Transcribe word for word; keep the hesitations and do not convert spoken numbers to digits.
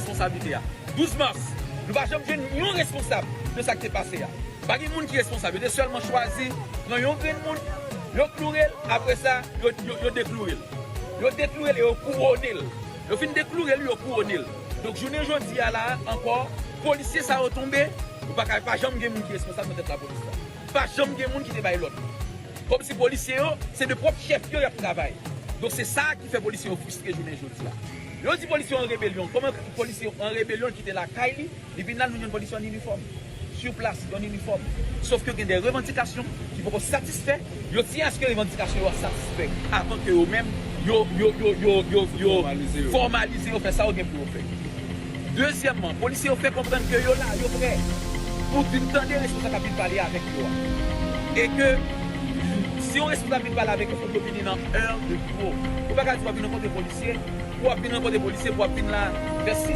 responsablite a. Douz mas, nou pa janm jwenn yon responsab de sa k te pase a. Pa gen moun ki responsab. Yo te sèlman chwazi pran yon grenn moun, yo kloure l, apre sa, yo, yo, yo dekloure l. Yo dekloure l e yo kouwone l. Yo fin dekloure l, yo kouwone l. Donk, jounen jodi a la, ankò, polisye sa yo tonbe, nou pa ka, pa janm gen moun ki responsab nan tèt lapolis la. Pa janm gen moun ki te bay lòd. Kòmsi polisye yo, se de pwòp chèf yo y ap travay. Donk, se sa ki fè polisye yo fristre jounen jodi a. Yo di polisye yo an rebelyon. Kòman polisye yo an rebelyon, l kite lakay li, li vin la, nou jwenn polisye an inifòm. Sou plas, an inifòm. Sòf ke gen de revandikasyon ki poko satisfè. Yo tyen aske revandikasyon yo satisfè avan ke yo menm, yo, yo, yo, yo, yo, yo fòmalize yo, fè sa yo gen pou yo fè. Dezyèmman, polisye yo fè konprann ke yo la, yo prè pou vin tande responsab k ap vin pale avèk yo a. E ke si yon responsab vin pale avèk yo, fòk yo vini nan è de biwo. Ou pa ka di w ap vin rankontre polisye, ou ap vin rankontre polisye, pou w ap vin la vè sis